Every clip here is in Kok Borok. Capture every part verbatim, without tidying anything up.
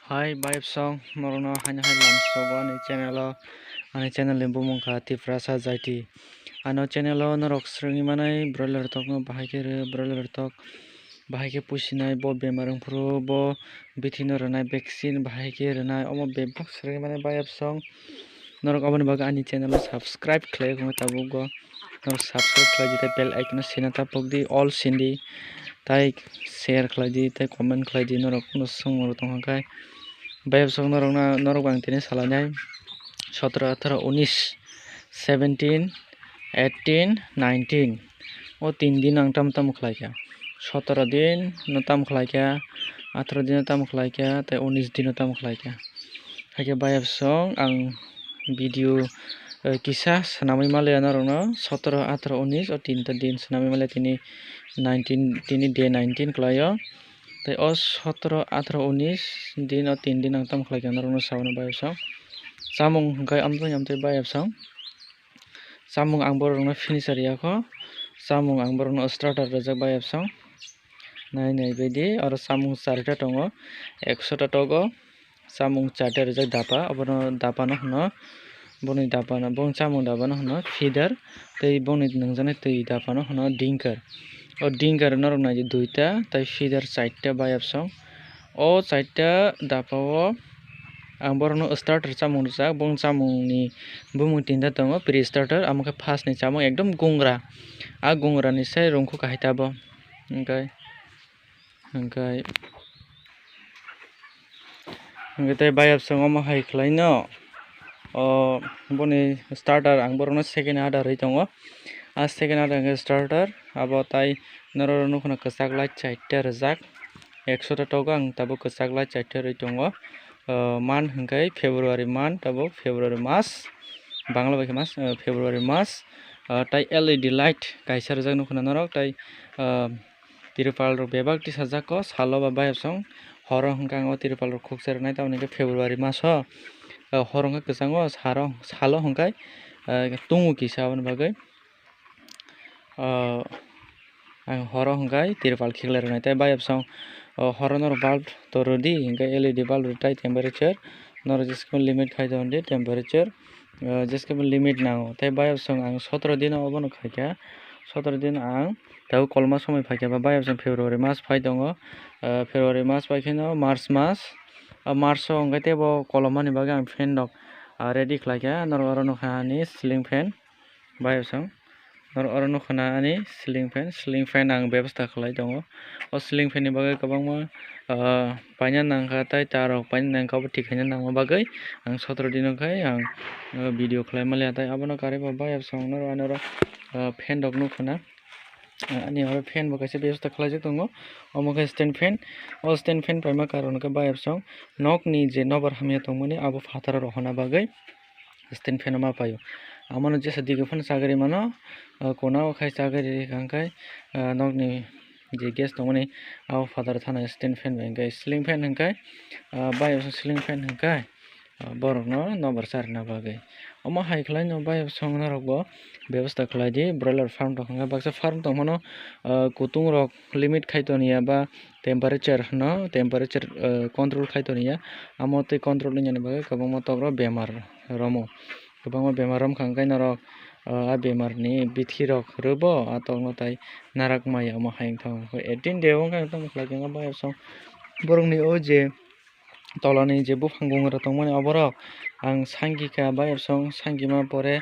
Hai bayapsong, norokno haino hai lamsogo ani channel o, ani channel ni bumung kha Tiprasa Jaiti. Ano channel o norok swrwngwi manai broiler tokno bahai khe rw, broiler tok bahai khe pusinai, bo bemar wngphuru bo bithino rwnai, vaccine bahai khe rwnai, omo bebak swrwngwi manai bayapsong. Norok aboni bagwi ani channel o subscribe khlai wngwi tabukgo. Norok subscribe khlai di, tei bell icon o sina tapuk di, all sindi, tei share khlai di, tei comment khlai di, norok no swngmung rok tong kha khai. Bayapsong norok na, norok ang tini salainai sotro, atharo, unis, seventeen, eighteen, nineteen. O tin din ang tam tam khlai kha. Sotro din no tam khlai kha, atharo din no tam khlai kha, tei unis din no tam khlai kha. Haikhe bayapsong ang video, eh, kisa swnamwi manliya norokno, sotro, atharo, unis o tinta din swnamwi manliya, tini nineteen, tini day nineteen kwlaio. Tei o sotro, atharo, unis din o tin din ang tamo khlaikha norokno saui bayapsong. Chamung hwnkhe amtwini amtwi bayapsong. Chamung ang borokno finisher ya kho. Chamung ang borokno starter rijak bayapsong. Nai nai baidi oro chamung charita tongo, ekso ta togo. Chamung charita rijak dapa, obono dapano hwno, boni dapano, boni chamung dapano hwno feeder, tei boni nungjaknai twi dapano hwno dinker. O dinker norok nai di duita, tei feeder charita bayapsong. O charita dapao ang borokno starter chamung rijak, boni chamungni bumung tinta tongo, pre starter, amo khe first ni chamung ekdom gungra. A gungrani sai rungkhu kahai tabo. Hwnkhe, hwnkhe, hwnkhe tei bayapsong omo hai khlaino, o, boni starter ang borokno second order rwi tongo. A second order hwnkhe starter, abo tai norok nukhuno kwchak light charita rijak, ekso ta togo ang tabuk kwchak light charita rwi tongo. O, month hwnkhe February month, tabuk February mas, Bangla bai khe mas, o, February mas. O, tai L E D light kaisa rijak nukhuno norok, tai, o, Tirpal rok bebak tisajak o salo ba bayapsong, horo hwnkhe ang o tirpal rok khuksa rwnai, tamoni hwnkhe February maso, o, horo hwnkhe kwchango, saro, salo hwnkhe, o, tungo kisa aboni bagwi, o, ang horo hwnkhe tirpal khiklai rwnai. Tei bayapsong, o, horo norok bulb to rwdi, hwnkhe L E D bulb rwtai temperature norok jeskhe limit khai tongdi temperature. O, jeskhe limit nango. Tei bayapsong ang sotro dino obono khaikha. Sotro din ang tabuk koloma somoi phaikha ba bayapsong February mas phai tongo. O, February mas phai kheno March mas. O, March o hwnkhe teibo kolomani bagwi ang fan rok, o, ready khlaikha. Norok oro nukha ani ceiling fan. Bayapsong. Norok oro nukha na ani ceiling fan, ceiling fan ang bebosta khlai tongo. O ceiling fan ni bagwi kwbangma, ah, paina nangkha, tei tar rok paina nangkha, obo thik khaina nangma bagwi ang sotro dino khai ang, ah, video khlai maliya, tei abono karwi bo bayapsong norok ani oro, ah, fan rok nukha na. Ah, ani oro fan bo kaisa bebosta khlaijak tongo, omo khe stand fan. O stand fan paima karon khe bayapsong nokni je nobar hamya tongmani abo phataro rohorna bagwi stand fan ma paio. Amano jesa dige phano chagri mano, ah, kona o khai chagri rikha hwnkhe, ah, nokni je gas tongmani abo phataro thana stand fan bai hwnkhe ceiling fan hwnkhe, ah, bayapsong ceiling fan hwnkhe, ah, borokno nobar charwna bagwi. Omo hai khlaino bayapsong norokbo bebosta khlai di, broiler farm tong hwnkhe baksa farm tongmano, ah, kutung rok limit khai toniya ba temperature hwno, temperature, ah, control khai toniya, amo tei control wngyani bagwi kwbangma tokrok bemar romo. Kwbangma bemar romkha hwnkhe norok, ah, a bemarni bithi rok rwbo a tokno tai narak maya omo hai wngtong. Eighteen day o wngkha hwnkhe tamo khlai khe wngkha bayapsong borokni o je tolani je buphang gungra tongmani oborok ang sangikha bayapsong, sangima pore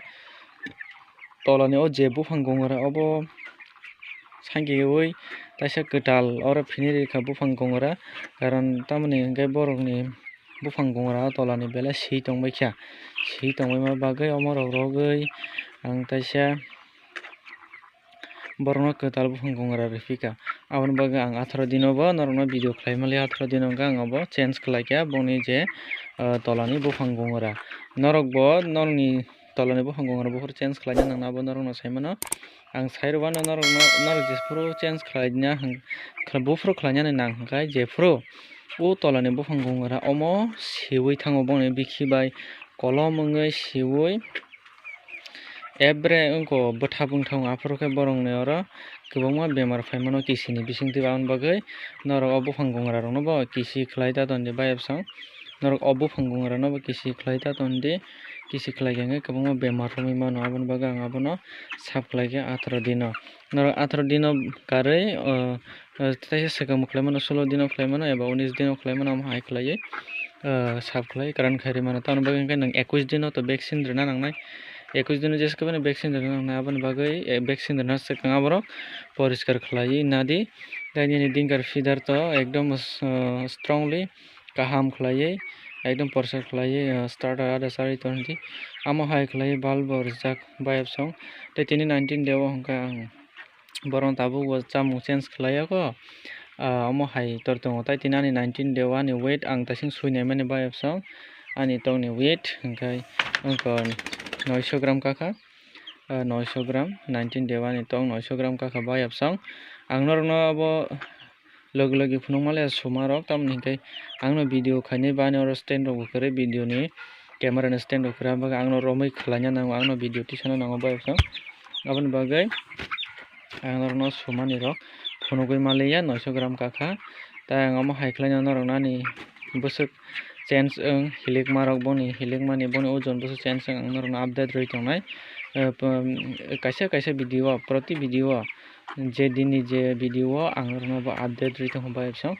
tolani o je buphang gungra obo sangiui taisa kwtal oro phini rikha buphang gungra, karon tamoni hwnkhe borokni buphang gungra o tolani belai swi tongbaikha, swi tongbaima bagwi omorok rwgwi ang taisa borokno kwtal buphang gungra rwphikha. Aboni bagwi ang atharo dino bo norokno video khlai maliya, atharo dino hwnkhe ang obo change khlaikha bongni je, ah, tolani buphang gungra. Norokbo norokni tolani buphang gungra buphuru change khlaina nangna abo norokno saimano. Ang sairwbano norokno, norok jephuru change khlaina hwn-, buphuru khlainani nang hwnkhe jephuru o tolani buphang gungra omo siui thango bongni bikhi bai kolom wngwi siui Ebre wngkha bwtha bwngthang, aphuru khe borokni oro kwbangma bemar phaimano kisini bisingtwi, aboni bagwi norok o buphang gungra rokno bo kisi khlai ta tondi bayapsong. Norok o buphang gungra no bo kisi khlai ta tondi, kisi khlai khe kwbangma bemar romwi mano, aboni bagwi ang abono sap khlai khe atharo dino. Norok atharo dino karwi, o, o, teisa swkang bo khlai mano, solo dino khlai mano eba unis dino khlai mano, omo hai khlaiwi, o, sap khlai karan khairi mano. Tamoni bagwi hwnkhe nwng ekwis dino to vaccine rwna nangnai. Ekwis dino jesa khe bini vaccine rwna nangnai, aboni bagwi, e, vaccine rwna swkang aborok poriskar khlaiwi nadi. Tei nini dinkar feeder to ekdom, o, strongly kaham khlaiwi, ekdom porsa khlaiwi, ah, starter ada charwi tongdi. Amo hai khlaiwi bulb bo rijak bayapsong. Tei tini nineteen day o hwnkha ang borokno tabuk bo chamung change khlaiya kho. Ah, omo hai tor tongo. Tei tini ani nineteen day o ani weight ang taising sui naimani bayapsong. Ani tokni weight hwnkhe wngkha noisho gram kakha. Ah, noisho gram, nineteen day o ani tok noisho gram kakha bayapsong. Ang norokno abo logi logi phunukma le sumarok, tamoni hinkhe ang no video khainai bani oro stand rok bo kwrwi, video ni camera ni stand rok kwrwi, aboni bagwi ang no romwi khlaina nango, ang no video tisana nango bayapsong. Aboni bagwi ang norokno sumani rok phunugwi manliya, noisho gram kakha. Tai ang omo hai khlaina norokno ani bwswk change wng, hilikma rok boni hilikmani, boni ojon bwswk change wng, ang norokno update rwi tongnai. Eh, pum, kaisa kaisa video o, proti video o, je dini je video o ang norokno bo update rwi tongo bayapsong.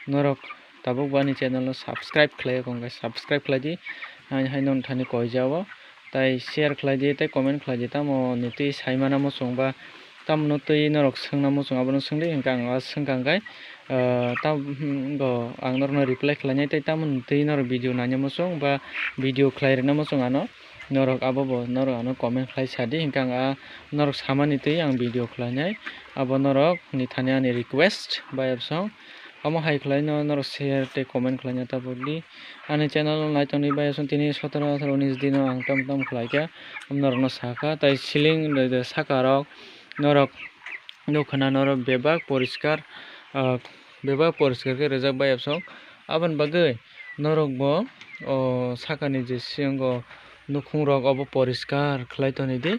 Norok tabuk bo ani channel no subscribe khlai ya kho, hwnkhe subscribe khlai di, haino thani koijao. Tai share khlai di, tei comment khlai di, tamo ni twi sai mana muchung ba, tamo no twi norok swngna muchung, abono swng di, hwnkhe ang o swngkha hwnkhe, ah, tam, hmm, bo ang norokno reply khlainai, tei tamo ni twi norok video naina muchung ba video khlai rwna muchung ano, norok abo bo norok ano comment khlai sa di, hwnkhe ang a norok samani twi ang video khlainai, abo norok ni thani ani request bayapsong. Omo hai khlai no norok share tei comment khlaina tabuk di. Ani channel o nai tongdi bayapsong, tini sotoro atharo unis dino ang tam tam khlai kha, norokno sakha. Tai ceiling de, de saka rok norok nukha na, norok bebak poriskar, ah, bebak poriskar khe rijak bayapsong. Aboni bagwi norok bo o sakani je siyongo nukhung rok obo poriskar khlai toni di.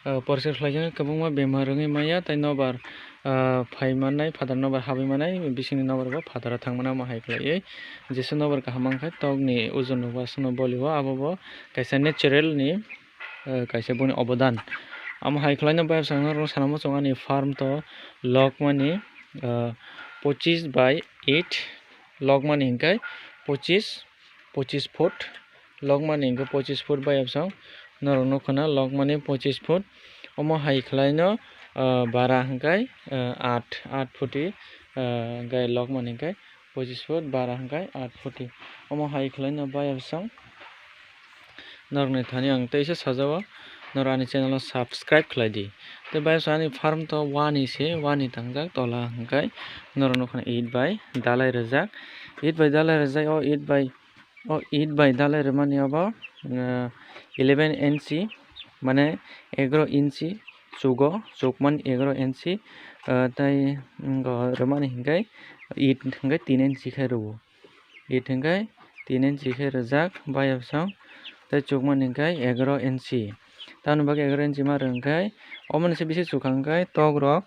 Ah, poriskar khlai khe kwbangma bemar wngwi maya, tei nobar, ah, phai mannai, phataro nobar habwi mannai, bisingni nobar bo phataro thang mano, omo hai khlaiwi. Jesa nobar kaham mankha, tokni ojon rok bo aswkno bolio, abo bo kaisa natural ni, ah, kaisa boni obodan. Omo hai khlaino bayapsong norokno sana muchung ani farm to lok mani, ah, pochis by eight, lok mani hinkhe pochis, pochis foot, lok mani hinkhe pochis foot bayapsong. Norok nukha na lok mani pochis foot. Omo hai khlaino, ah, bara hinkhe, ah, aat, aat futi, ah, hinkhe lok mani hinkhe pochis foot, bara hinkhe aat futi. Omo hai khlaino bayapsong. Norokni thani ang teisa sajao, norok ani channel o subscribe khlai di. Tei bayapsong ani farm to wani se, wani tangjak tola hinkhe norok nukha na eight by dalai rijak, eight by dalai rijak, o eight by O eight by dalai rwmani abo, ah, eleven inchi, mane egaro inchi chugo, chukmani egaro inchi, ah, tei, mm, rwmani hinkhe eight hinkhe tin inchi khe rwo. Eight hinkhe tin inchi khe rwjak bayapsong, tei chukmani hinkhe egaro inchi. Tamoni bagwi egaro inchi ma rwngkhe, omoni se bisi chukha hinkhe tok rok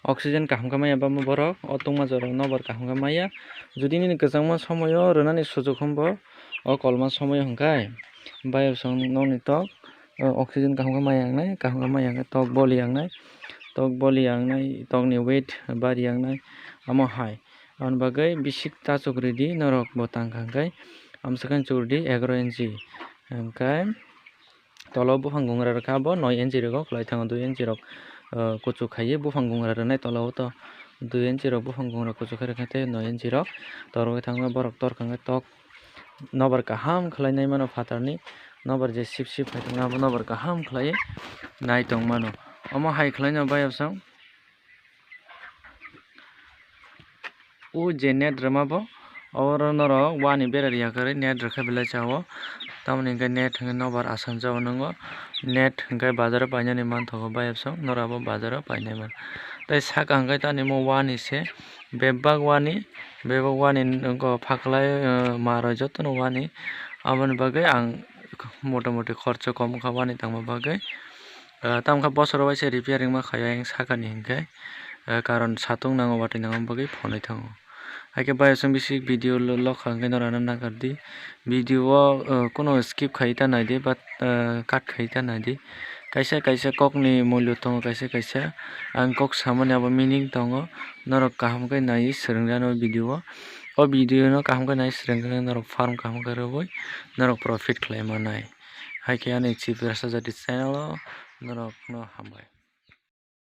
oxygen kaham khe maya, bama borok o tungma jora nobar kaham khe maya. Jodi nini kwchangma somoio rwnani sujuk hwnbo o kolma somoio hwnkhai, bayapsong nokni tok, o, oxygen kaham khe maya wngnai, kaham khe maya wngkhe tok boli wngnai, tok boli wngnai, tokni weight bari wngnai, omo hai. Aboni bagwi bisik tachuk ridi norok bo tangkha hwnkhe, amswkhe churdi egaro inchi hwnkhe. Tola o buphang gungra rwkha, abo noi inchi rwgo, kwlai thango dui inchi rok, ah, kuchuk khaiwi buphang gungra rwnai tola o to dui inchi rok buphang gungra kuchuk khai rwkha tei noi inchi rok torogwi thangma borok torkha wngkha tok nobar kaham khwlainai mano phatarni nobar je sip sip phai tongma abo nobar kaham khwlaiwi nai tongmano. Omo hai khwlaino bayapsong. O je net rwma bo, oro norok wani bera riya kwrwi net rwkha belai cha o. Tamoni hwnkhe net hwnkhe nobar asam jabo nwngo. Net hwnkhe bazaro painani manthogo bayapsong, norok abo bazaro painai mano. Tei saka hwnkhe tani omo wani se, bebak wani, bebak wani nokgo phaklai, eh, maroi jotono wani. Aboni bagwi ang motamoti khorcho kom wngkha wani tangma bagwi. Ah, tamokhe bosoro waisa repairing ma khaio ayang sakani hinkhe, ah, karon satung nango watwi nango bagwi phonwi thango. Haikhe bayasong bisi video lo-, lokha hwnkhe norano nakardi. Video o, ah, kuno skip khai ta naidi ba, ah, cut khai ta naidi. Kaisa kaisa kokni mulyo tongo kaisa kaisa. Ang kok samani abo meaning tongo. Norok kaham khe naiwi swrwngna o video o. O video no kaham khe naiwi swrwngkhe norok farm kaham khe rwui norok profit khlai manai. Haikhe ani Chiprasa Jati channel o norokno hambai.